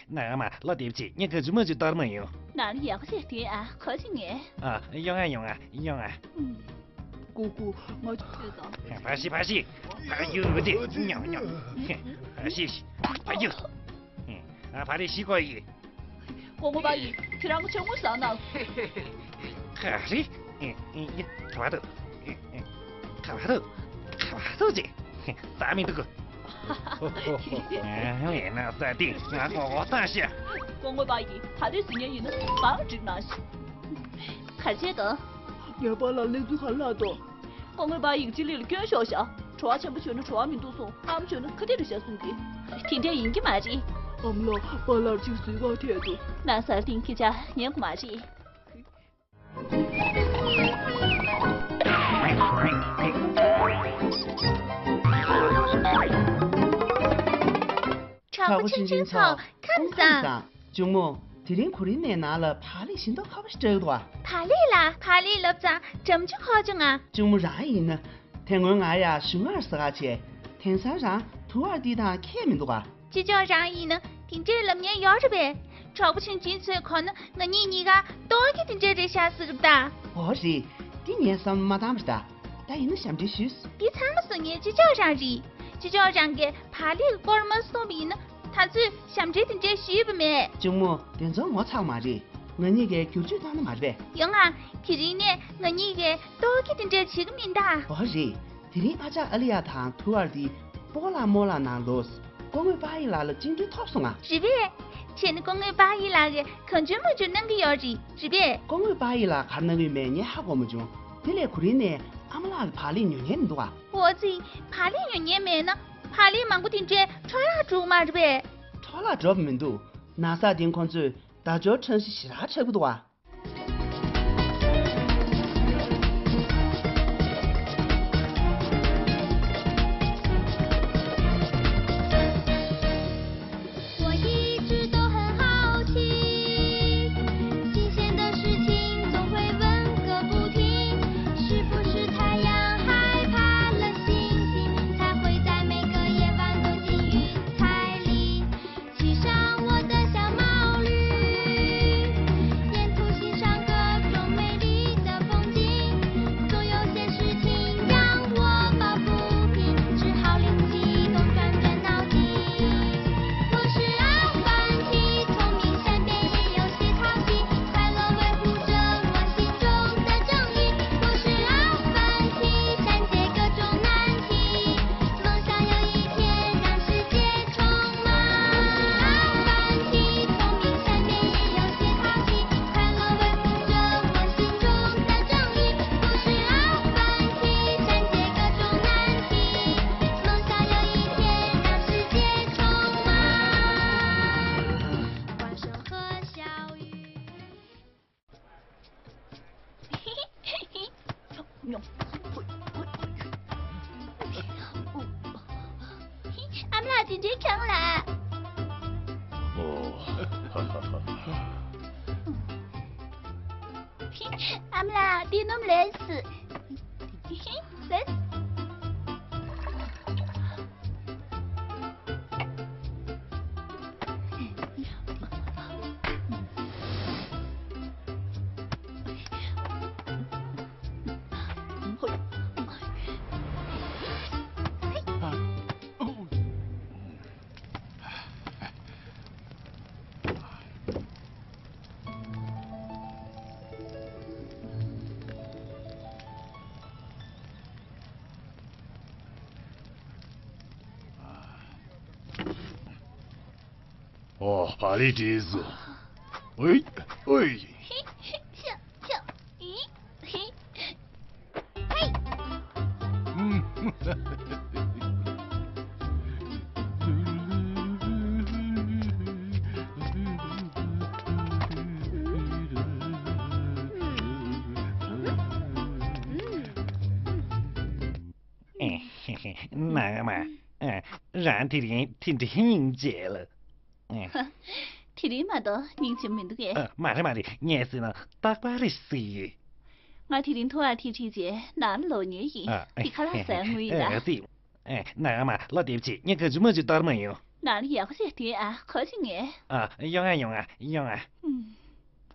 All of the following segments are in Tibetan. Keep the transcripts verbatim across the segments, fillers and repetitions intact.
ནང་མ་ལོ་དེབ་ཅིག་ངས་ག་ཅུ་མ་ཅུ་གཏོར་མ་ཡོང་། ནང་ལ་ཡག་པོ་ཞིག་དེ་ཨ་ཁོ་ཅི་ངས། ཨ་ཡོང་ཨ་ཡོང་ཨ་ཡོང་ཨ། ཀུ་ཀུ་ང་ཆུ་ཚོད་དང་། ཕ་ཤི་ཕ་ཤི། ཕ་ཡུ་རུ་དེ་ཉོ་ཉོ། ཕ་ཤི་ཕ་ཡུ། ཨ་ཕ་རི་ཤི་ཀོ་ཡི། སྐུ་ངོ་པ་ཡིས་ཁྱེད་རང་གི་ཆང་ངུ་ཟ་ན། ག་རེ། ག་བ་དུ། ག་བ་དུ། ག་བ་དུ་ཅེ། ད་མི་འདུག་ཨེ་ན་ས་དེ་ང་ངོ་ངོ་བཏང་ཤག་སྐུ་ངོ་པ་ཡིས་ད་དུས་ཟིན་ཉན་ཡིན་ན་བང་འགྲིག་ན་ཞིག་ག་བྱེད་དང་། ངའི་པཱ་ལགས་གནས་ཚུལ་ག་ལ་དོ། སྐུ་ངོ་པ་ཡིས་ཅི་ལི་ལ་སྐྱོན་ཤོག་ཤག་བྲོ་བ་ཆེན་པོ་བྱོས་ན་བྲོ་བ་མི་འདུག་གསུངས། ཨ་མ་བྱོས་ན་ཁ་ཏི་རི་ཤ་གསུངས་ཏེ། དེ་འདྲས་ཡིན་གྱི་མ་རེད། ཨ་མ་ལགས་པཱ་ལགས་ཅིག་གཟིགས་ག་ཐད་དོ། ན་སར་ཐིང་ཁི་ཅག་ཉན་གི་མ་རེད། གྲོགས་པོ་ཆུང་ཆུང་ཚོ་ཁམས་བཟང་། གཅུང་མོ། དེ་རིང་གོ་རིམ་ནས་ནང་ལ་བག་ལེབ་ཞིམ་མདོག་ཁ་པོ་ཞིག་སྤྲད་འདུག་བ། བག་ལེབ་ལ་བག་ལེབ་ལབ་ཙང་འགྲམ་ཆུ་ཁོག་བྱུང་ང་། གཅུང་མོ་རང་ཡིན་ན། དེ་སྔོན་ང་ཡ་ཞུ་ངར་ཟ་ག་བྱས། དེང་སང་རང་དུ་བར་འདི་དང་ཁྱད་མི་འདུག་ག་ཅི་ལྕོགས་རང་ཡིན་ན་དེ་འདྲའི་ལབ་མཁན་ཡོད་རེད་པས། གྲོགས་པོ་ཆུང་ཆུང་ཚོས་གོ་ན་ང་གཉིས་གཉིས་ཀ་ལྟོ་གི་དེ་འདྲའི་རེད་ཤག་ཟེར་གི་ད། འོ་རེད། འདི་ངས་བསམ་བློ་མ་བཏང་བ་རེད་ད། ད་ཡིན་ན་ཞབས་འདྲེན་ཞུས། འདི་ཚང་མ་སུ་ངའི་ཅི་ལྕོགས་རང་རེད། ཅི་ལྕོགས་རང་གིས་བག་ལེབ་ཀྱི་སྐོར་མ་གསུངས་པ་ཡིན་ན་ད་ཚོད་ཞབས་འདྲེན་དེ་འདྲའི་ཞུས་པ་མེད། གཅུང་མོ་དེ་ཚོ་ངོ་ཚ་མ་རེད། ང་གཉིས་ཀས་བསྒྱུར་བཅོས་བཏང་ན་མ་རེད་པས། ཡོང་ང་། དེ་རིང་ནས་ང་གཉིས་ཀས་ལྟོ་གི་དེ་འདྲའི་བྱེད་ཀྱི་མིན་ད། འོ་རེད། དེ་རིང་ཨ་ཅག་ཨ་ལི་ཡ་དང་ཐུ་ཨར་དི་སྤོ་ལགས་རྨོ་ལགས་ནང་ལོགས་སྐུ་ངོ་པ་ཡི་ལགས་ལ་བཅིངས་འགྲོལ་ཐོབ་སོང་ང་། རེད་པས། བྱས་ན་སྐུ་ངོ་པ་ཡི་ལགས་ཀྱིས་གང་བྱུང་མང་བྱུང་གནང་གི་ཡོད་རེད། རེད་པས། སྐུ་ངོ་པ་ཡི་ལགས་ག་རེ་གནང་གི་ཡོད་མེད་ངས་ཧ་གོ་མ་བྱུང་། དེ་ལས་གོ་རིམ་ནས་ཨ་མ་ལགས་ལ་བག་ལེབ་ཉོ་མཁན་མི་འདུག་ག་འོ་ཙི། བག་ལེབ་ཉོ་མཁན་མེད་ན་བག་ལེབ་མང་པོ་དེ་འདྲས་འཕྲོ་བརླག་འགྲོ་གི་མ་རེད་པས། འཕྲོ་བརླག་འགྲོ་བ་མི་འདུག་ན་ཚ་དེ་ཁོང་ཚོས་བརྡ་སྦྱོར་ཁྲམ་གཞི་ཞེ་དྲག་འཁྲབ་ཀྱི་འདུག་ག我一直都很好奇，新鲜的事情总会问个不停。是不是太阳害怕了星星，才会在每个夜晚躲进云彩里？ 系上我的小毛驴，沿途欣赏各种美丽的风景。总有些事情让我抱不平，只好灵机一动，转转脑筋。我是老顽皮，聪明善变，也有些淘气。快乐维护着我心中的正义。我是老顽皮，善解各种难题。 梦想有一天让世界充满。老顽皮，聪明善变，也有些淘气。快乐维护着我心中的正义。我是老顽皮，善解各种难题。梦想有一天让世界充满。万圣和小雨。 ཨ་མ་ལགས་དེ་འདྲའི་གྱང་ལ། ཨོ། ཧ་ཧ་ཧ། ཨ་མ་ལགས་དེ་སྣུམ་ལས་སུ། ལས། ཨོ། ཧ་ལི་ཏིས། ཨོའི། ཨོའི། ནང་མ། རང་དེ་རིང་དེ་འདྲའི་སྙིང་རྗེ་ལ། དེ་རིང་མ་གཏོགས་སྙིང་རྗེ་མི་འདུག་གས། ཨ། མ་རེད་མ་རེད། ངས་ཟེར་ན་རྟག་པར་རེད་ཟེར་ཡོད། ང་དེ་རིང་ཐུ་བར་དེ་ཁྲིད་རྗེས་ནང་ལ་ལོག་ཉེ་ཡིན། ཨ། དེ་ཁ་ལག་ཟ་དངུལ་ཡིན་ད། ཨ། ཙི། ཨེ། ནང་མ་ལོ་དེབ་ཅིག་ངས་ག་ཅུ་མ་ཅུ་གཏོར་མ་ཡོང་། ནང་ལ་ཡག་པོ་ཞིག་དེ་ཨ་ཁོ་ཅི་ངས། ཨ། ཡོང་ཨ་ཡོང་ཨ་ཡོང་ཨ།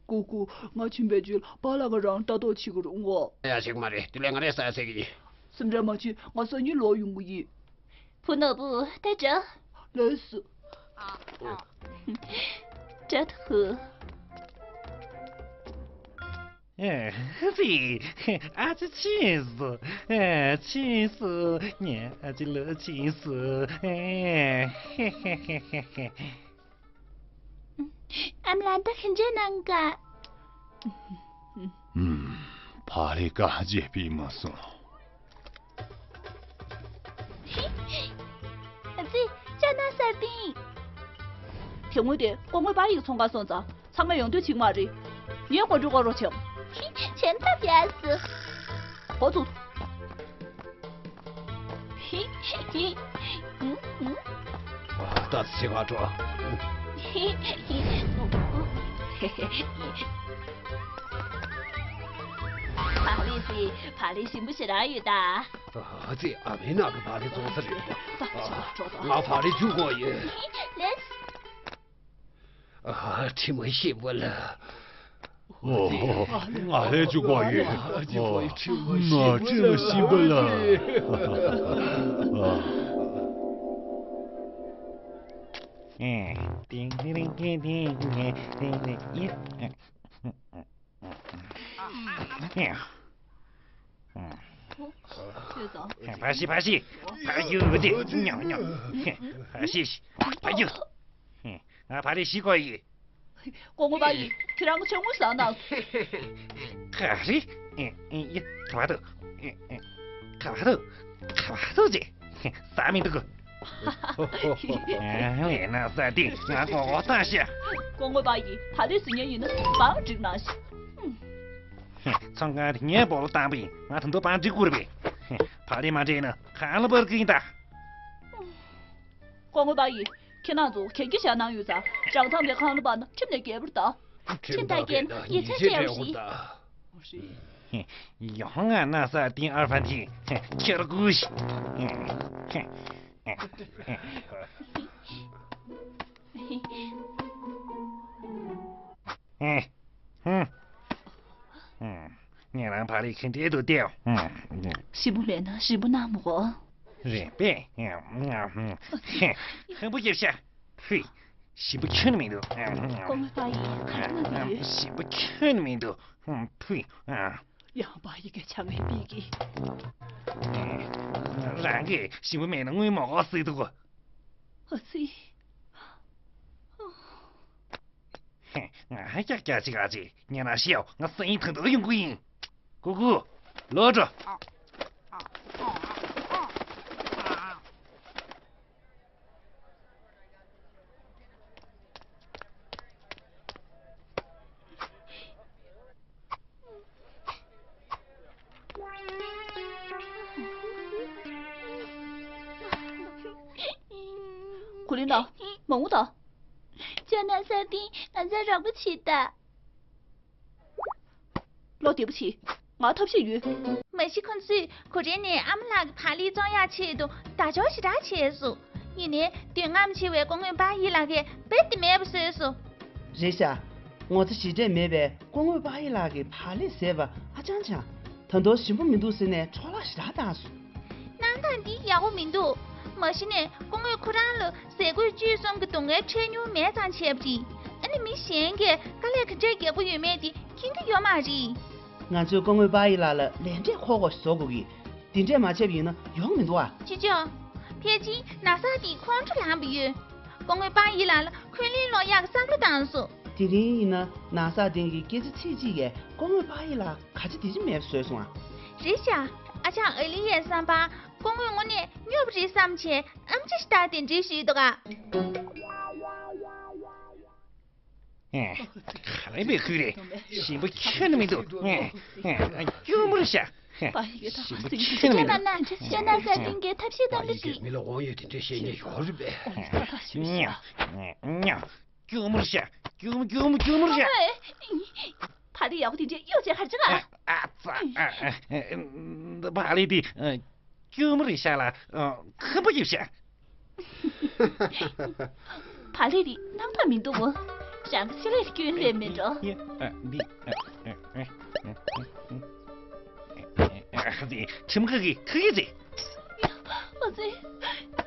ཀུ་ཀུ། ང་ཕྱིན་པའི་རྗེས་ལ་པཱ་ལགས་ཀྱིས་རང་ལྟ་རྟོག་བྱེད་ཀྱི་རུང་ངོ་། ཡ་ཞིག་མ་རེད། དེ་ལས་ང་རས་ཟ་ཟེར་གྱི་ཡིན། སེམས་ཁྲལ་མ་བྱེད། ང་སང་ཉིན་ལོག་ཡོང་གི་ཡིན། བུ་ནོར་བུ་ད་འགྲོ། ལགས་སོ། འགྲོ་ཐུ། ཨ་ཙི། ཨ་ཙི་ཕྱིན་སོང་། ཨ། ཕྱིན་སོང་། ངའི་ཨ་ཙི་ལགས་ཕྱིན་སོང་། ཨ། ཨ་མ་ལགས་ད་ག་འདྲ་གནང་ག། ཨུམ། ཕ་ལི་ཀ་བརྗེད་པའི་མ་སོང་། ཨ་ཙི། ཅ་ན་སར་ཏིང་། དེ་སྔོན་དེ་སྐུ་ངོ་པ་ཡི་ཚོང་ཁང་སོང་ཙང་ཚང་མས་ཡོང་འདོད་བྱེད་ཀྱི་མ་རེད། ངས་མགོ་འགྲོས་བཀག་རོགས་བྱས། བྱས་ན་ད་བྱས་སོ། འགོ་ཚུགས། ད་ཚེ་ག་འགྲོ། ཕ་ལི་སི། ཕ་ལི་ཞིམ་པོ་ཞེ་དྲག་ཡོད་ད། ཨ་ཙི། ཨ་མའི་ནང་གི་ཕ་ལི་བཙོང་ས་རེད། ད་ཕྱི་ལ་འགྲོ་དང་། ང་ཕ་ལི་རྒྱུག་དགོས་ཡོད། ལེགས། ཨ། དྲི་མ་ཞིམ་པོ་ལ། ཨོ། ང་ལ་རྒྱུག་དགོས་ཡོད། ཨོ། ང་དྲི་མ་ཞིམ་པོ་ལ། ཨ། ཏིང་རིང་ཏིང་རིང་ཏིང་རིང་ཡེ། ཕ་ཤི་ཕ་ཤི། ཕ་ཡུ་དེ་ཉོ་ཉོ། ཕ་ཤི་ཕ་ཡུ། ང་ཕ་རི་ཤི་གོ་ཡི། སྐུ་ངོ་པ་ཡིས་ཁྱེད་རང་གི་ཆང་ངུ་ཟ་ན། ག་རེ། ག་བ་དུ། ག་བ་དུ། ག་བ་དུ་ཅེ། ཟ་མི་འདུག། ཨ་ལས་ན་ཟ་དེ་ང་གོ་གོ་བཏང་ཤག། སྐུ་ངོ་པ་ཡིས་ཕ་ལེ་ཟི་ཉན་ཡིན་ན་བང་སྒྲིག་གནང་ཤག། ཚོང་ཁང་དེ་ངས་སྦོ་ལོ་བཏང་པ་ཡིན། ང་ད་དུང་བང་སྒྲིག་དགོས་རེད་པས། ཕ་ལེ་མ་སྤྲད་ན་གང་ལ་འབར་གི་ཡིན་ད། སྐུ་ངོ་པ་ཡིས་ཁྱེད་རང་ཚོ་གན་རྒྱ་བཞག་གནང་ཡོད་ཙང་བྱང་ཐང་པའི་ཁང་ལ་བབས་ན་ཁྲིམས་ནས་འགལ་བ་རེད་ད། ཁྲིམས་དང་འགལ་ན་ཡིག་ཆ་སྤྲད་དགོས་རེད། ཡོང་ང་ན་ས་ཏིང་ཨར་ཕན་ཐི་ཁྱེར་དགོས་ཤིག། ངེད་རང་ཕ་རི་ཁེ་འདྲེ་དུ་བལྟས། ཞིམ་པོ་མེད་ན་ཞིམ་པོ་གནང་མི་དགོས། རེད་པས། ཧམ་པོ་རྒྱབ་ཤ། ཧུས། ཞིམ་པོ་ཁྱོན་ནས་མི་འདུག། སྐུ་ངོ་པ་ཡིས་ག་རེ་གནང་གི་ཡོད། ཞིམ་པོ་ཁྱོན་ནས་མི་འདུག། ཕུས། ཡང་པ་ཡི་གེ་ཆ་ངའི་པི་གི། རང་གིས་ཞིམ་པོ་མེད་ན་དངུལ་མ་འོག་སྲིད་འདུག། ཨ་ཙི། ང་ཀྱག་ཀྱག་ཅིག་ཨ་ཅེ། ཉན་ན་ཤེའོ། ང་སང་ཉིན་ཐང་དུ་ཡོང་གི་ཡིན། ཀུ་ཀུ། ལོག་འགྲོ། གོ་ལིན་ལགས། མ་འོང་ད། ཅོ་ན་ས་ཏིང་ང་ཚོ་རོགས་པ་བྱེད་ད། བློ་བདེ་པོ་བྱེད། ང་ཐབས་ཤེས་ཡོད། མ་གཞི་ཁོ་ཚོས་གོ་རེ་ནས་ཨ་མ་ལགས་ཀྱི་བག་ལེབ་བཙོང་ཡག་ཆེད་དུ་བརྡ་སྦྱོར་ཞེ་དྲག་བྱས་སོང་། ཡིན་ནའི་འདོད་རྔམ་ཆེ་བའི་སྐུ་ངོ་པ་ཡི་ལགས་ཀྱིས་རྦད་དེ་མེད་པ་བཟོས་སོང་། རེད་ཤག། ངོ་ཚ་ཞེ་དྲག་མེད་པའི་སྐུ་ངོ་པ་ཡི་ལགས་ཀྱིས་བག་ལེབ་བཟས་པ་ཨ་ཅང་ཅང་། ད་དུང་ཞིམ་པོ་མི་འདུག་ཟེར་ནས་འཕྲོ་བརླག་ཞེ་དྲག་བཏང་སོང་། གནང་སྟངས་འདི་ཡག་པོ་མི་འདུག། མ་གཞི་ནས་སྐུ་ངོས་ཁོ་རང་ལ་ཟས་གོས་བཅུད་གསུམ་གྱི་སྡུག་བསྔལ་འཕྲད་མྱོང་མེད་ཙང་བྱས་པ་རེད། ཨ་ནི་མི་གཞན་གྱིས་དཀའ་ལས་ག་འདྲས་རྒྱག་གི་ཡོད་མེད་དེ་མཁྱེན་གྱི་ཡོད་མ་རེད། ང་ཚོས་སྐུ་ངོ་པ་ཡི་ལགས་ལ་ལས་འབྲས་འཁོར་དགོས་བཟོ་དགོས་ཀྱི། དེ་འདྲས་མ་བྱས་པ་ཡིན་ན་ཡོང་མི་འདུག་ཨ། ཅི་ཅོ། ཕལ་ཆེར་ན་ཚ་དེ་ཁོང་ཁྲོ་ལངས་པ་ཡོད། སྐུ་ངོ་པ་ཡི་ལགས་ལ་འཁོན་ལན་སློག་ཡག་གི་བསམ་བློ་བཏང་སོང་། དེ་རིང་ཡིན་ན་ན་ཚ་དེང་གི་སྐད་ཆ་ཚིག་གཅིག་གིས་སྐུ་ངོ་པ་ཡི་ལགས་ག་ཅི་དེ་ཅི་མེད་པ་བཟོས་སོང་ཨ། རེད་ཤག། ཨ་ཅག་ཨ་ལི་ཡའི་བསམ་པར་སྐུ་ངོས་དངོས་གནས་སྨྱོ་པ་རེད་བསམ་བྱས་ཨམ་ཅི་ཞིག་ལྟ་དེ་འདྲ་ཞུས་འདུག་ག། ག་རེ་བའི་ཁུལ་རེད། ཞིམ་པོ་ཁྱོན་ནས་མི་འདུག། སྐྱུར་མོ་རེད་ཤག། ཞིམ་པོ་ཁྱོན་ནས་མི་འདུག། ཅོ་ན་ན་ཅོ་ན་ས་ཏིང་གིས་ཐབས་ཤེས་གཏང་གི་འདུག། མི་ལ་དབང་ཡོད་དེ་འདྲ་བཤད་མཁན་ཡོད་རེད་པས། སྐྱུར་མོ་རེད་ཤག། སྐྱུར་མོ་སྐྱུར་མོ་སྐྱུར་མོ་རེད་ཤག། བག་ལེབ་ཡག་པོ་དེ་འདྲས་གཡོག་བྱས་ཧར་ཅིག་ཨ། ཨ་ཙ། བག་ལེབ་དེ་སྐྱུར་མོ་རེད་ཤག་ལ་ཁམ་པོ་ཡོད་ཤག། བག་ལེབ་འདི་རྣམ་དག་མི་འདུག་མོ། རང་གི་ཕྱེ་ལེབ་སྐྱོན་ལེ་མེད་འགྲོ། ཡ། ཨ། འདི། ཨ། ཨ། ཨ། ཨ། ཨ། ཁྲིམས་ཁང་གི་ཁ་གི་རེད། ཨ་ཙི།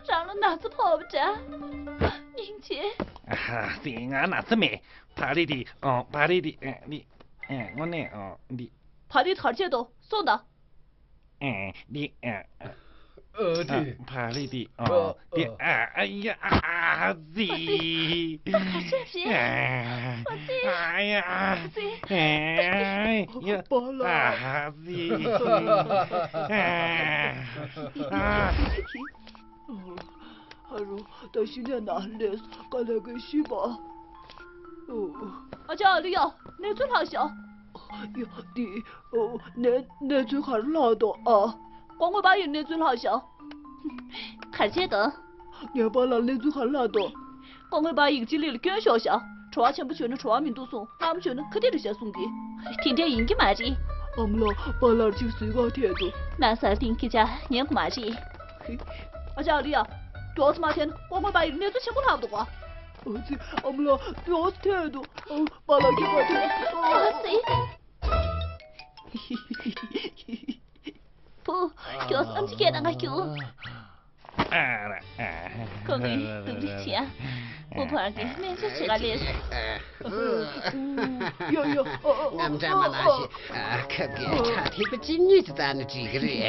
རང་ལ་ན་ཚ་ཕོག་པ་འདྲ། སྙིང་རྗེ། ཨ་ཙི། ང་ན་ཚ་མེད། བག་ལེབ་འདི། ཨོ། བག་ལེབ་འདི། ཨ། འདི། ཨ། དངོས་གནས། ཨོ། འདི། བག་ལེབ་ག་རེ་བྱས་འདུག་སོང་ད། ཨེ། འདི། ཨ། ཨ། འདི། ཨ། བག་ལེབ་འདི། ཨ། འདི། ཨ། ཨ། ཡ། ཨ་ཙི། ཨ་ཙི། ད་ག་ཚོད་རེད། ཨ་ཙི། ཨ། ཡ། ཨ་ཙི། ཨ། ཡ། པཱ་ལགས། ཨ་ཙི། ཨ། ཨ། ཧ་རོ། ད་ཤི་ནས་ན་ལས་དཀའ་ལས་ཀྱི་ཤི་བ། ཨོ། ཨ་ཅག་ཨ་ལི་ཡ། གནས་ཚུལ་ལྷག་ཤག་ཡ། འདི། ཨོ། གནས་གནས་ཚུལ་ག་རེ་ལྷག་འདུག་ཨ། སྐུ་ངོ་པ་ཡི་གནས་ཚུལ་ལྷག་ཤག་ག་རེ་བྱས་འདུག་ངའི་པཱ་ལགས་གནས་ཚུལ་ག་རེ་ལྷག་འདུག་སྐུ་ངོ་པ་ཡི་ཅི་ལི་ལ་སྐྱོན་ཤོར་ཤག་བྲོ་བ་ཆེན་པོ་བྱུང་ན་བྲོ་བ་མི་འདུག་གསུངས། སྔ་མོ་བྱུང་ན་ཁ་གཏད་རེད་ཤག་གསུངས་ཏེ། དེ་འདྲ་ཡིན་གྱི་མ་རེད། ཨ་མ་ལགས། པཱ་ལགས་ཅིག་ཟུག་ག་ཐལ་འདུག་ན་ས་ལ་ཏིང་སྐད་ཆ་ཉན་དགོས་མ་རེད། ཨ་ཅག་ཨ་ལི་ཡ། མགྱོགས་སེ་མར་ཐོན་ན་སྐུ་ངོ་པ་ཡི་གནས་ཚུལ་ཆེན་པོ་ལྷག་འདུག་ག་ཨ་ཙི། ཨ་མ་ལགས། མགྱོགས་སེ་ཐོན་འདུག་ཨ། པཱ་ལགས་ཀྱིས་མར་ཐོན་འདུག་ཨ་ཙི། བུ། མགྱོགས་སེ་ཨམ་ཆི་སྐད་གཏོང་ག་རྒྱུགས། ཨ་ར། ཨ། ཁོང་གིས་སྡུག་རུས་བྱེད་ཨ། བུ་ཕར་གྱི་སྨན་བཅོས་བྱེད་ག་ལས། ཡོ་ཡོ། ཨ། ཨ། ཨ། ཨ། ཨ། ཨ། ཨ། ཁབ་ཀྱི་ཁྲག་ཐིགས་པ་གཅིག་གཉིས་ཙམ་བཏང་ན་འགྲིག་གི་རེད།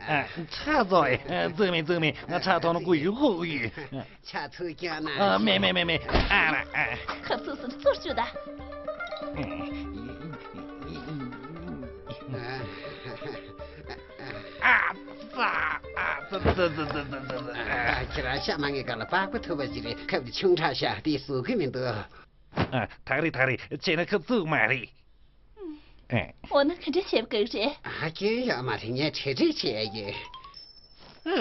ཨ། ཁྲག་བཙོག་ཨེ། བཙོག་མེད། བཙོག་མེད། ང་ཁྲག་མཐོང་ན་སྐུ་ཡི་ཧུ་ཡི། ཆ་ཚུར་བཀྱག་ན། ཨ། མེད་མེད་མེད་མེད། ཨ་ར། ཨ། ཁབ་ཚུགས་སུ་བཙུར་བཅུག་ད། ཨ་ཙ། ཨ་ཙ་ཙ་ཙ། ཨ། ཁྱེད་རང་ཤ་མ་ངའི་སྒང་ལ་པགས་པ་ཐུག་པ་ཞིག་རེད། ཁབ་དེ་ཆུང་དྲགས་ཤག་དེ་བཟོ་གི་མི་འདུག་ཨ། ཐག་རིང་ཐག་རིང་བྱས་ན་ཁབ་བཙུགས་མ་རེད། ཨ། འོ་ན་ག་འདྲ་བྱེད་དགོས་རེད། ཨ། སྐྱོན་ཡོད་མ་རེད། ངས་གྲ་སྒྲིག་བྱས་ཡོད། ཨ་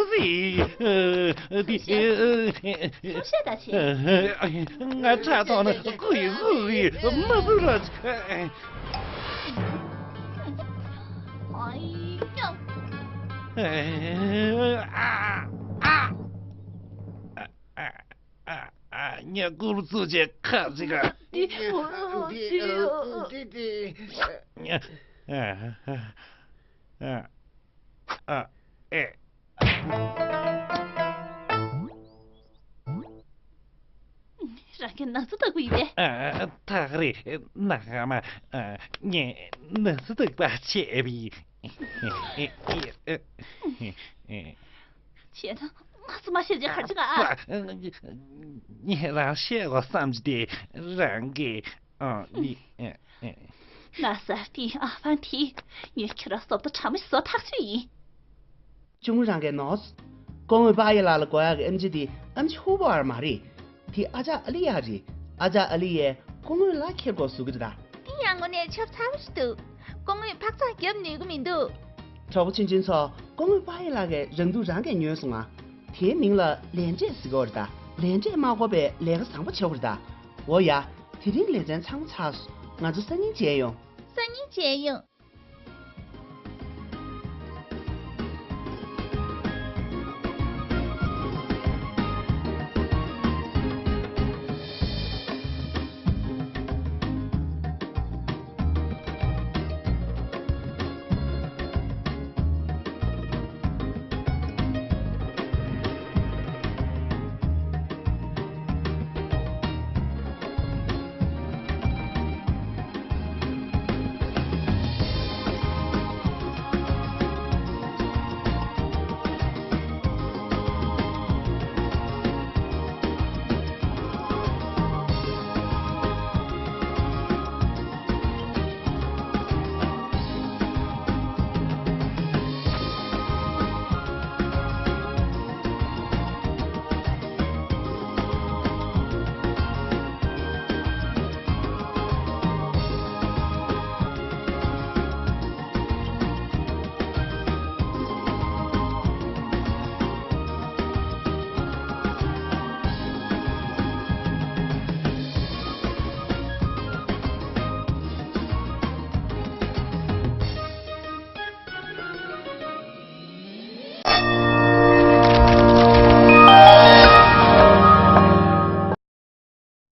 ཙི། ཨ། འདི། ཨ། གསུང་བཤད་ད་བྱེད། ཨ། ང་ཁྲག་མཐོང་ན་སྐུ་ཡི་ཧུ་ཡི་མ་བཟོད་ར། ཨ། ཨ། ཨ། ཨ། ཨ། ཨ། ངས་སྐུ་རུ་བཙུགས་བྱས་ཁ་ཅིག་ག་འདི། འདི། འདི། འདི། ཨ། ཨ། ཨ། ཨེ། རང་གི་ན་ཚ་ལྟ་བུ་ཡིན་པས། ཨ། ཐག་རིང་ན་ཧ་མ། ཨ། ངས་ན་ཚ་ལྟ་བུ་བྱས་པ་ཡིན། བྱས་ན་ང་ཚོ་མ་ཤེས་ཀྱི་ག་རེ་བྱེད་ག་ཨ། ངས་རང་བཤད་དགོས་བསམ་གྱི་དེ་རང་གིས། ཨ། འདི། ཨ། ཨ། ན་ས་དེ་ཨ་ཕང་དེ། ངས་ཁྱོད་རང་བཟོ་ལྟ་ཁྲ་མོ་ཞིག་བཟོ་ཐག་ཆོད་ཡིན། ཅུང་རང་གི་ནོས། སྐུ་ངོ་པ་ཡི་ལགས་ལ་དགོས་ཡག་གི་ཨེམ་ཆི་དེ་ཨེམ་ཆི་ཧུ་པོ་ཨར་མ་རེད། དེ་ཨ་ཅག་ཨ་ལི་ཡ་རེད། ཨ་ཅག་ཨ་ལི་ཡས་སྐུ་ངོ་ལག་ཁྱེར་དགོས་བཟོ་གི་རེད་ད། དེ་ཡང་དངོས་གནས་ཆབ་ཚ་པོ་ཞིག་འདུག་སྐུ་ངོས་འཕག་འཚག་རྒྱབ་ནུས་ཀྱི་མི་འདུག་གྲོགས་པོ་ཆུང་ཆུང་ཚོ། སྐུ་ངོ་པ་ཡི་ལགས་ཀྱི་རང་སྡུག་རང་གིས་ཉོས་སོང་ང་། དེའི་མིང་ལ་ལས་འབྲས་ཟེར་གྱི་ཡོད་རེད་ད། ལས་འབྲས་མ་དགོས་པའི་ལས་ཀ་བཟང་པོ་བྱེད་དགོས་རེད་ད། འོ་ཡ། དེ་རིང་ལེ་ཚན་ཚང་མ་ཚར་སོང་། ང་ཚོ་སང་ཉིན་མཇལ་ཡོང་། སང་ཉིན་མཇལ་ཡོང་།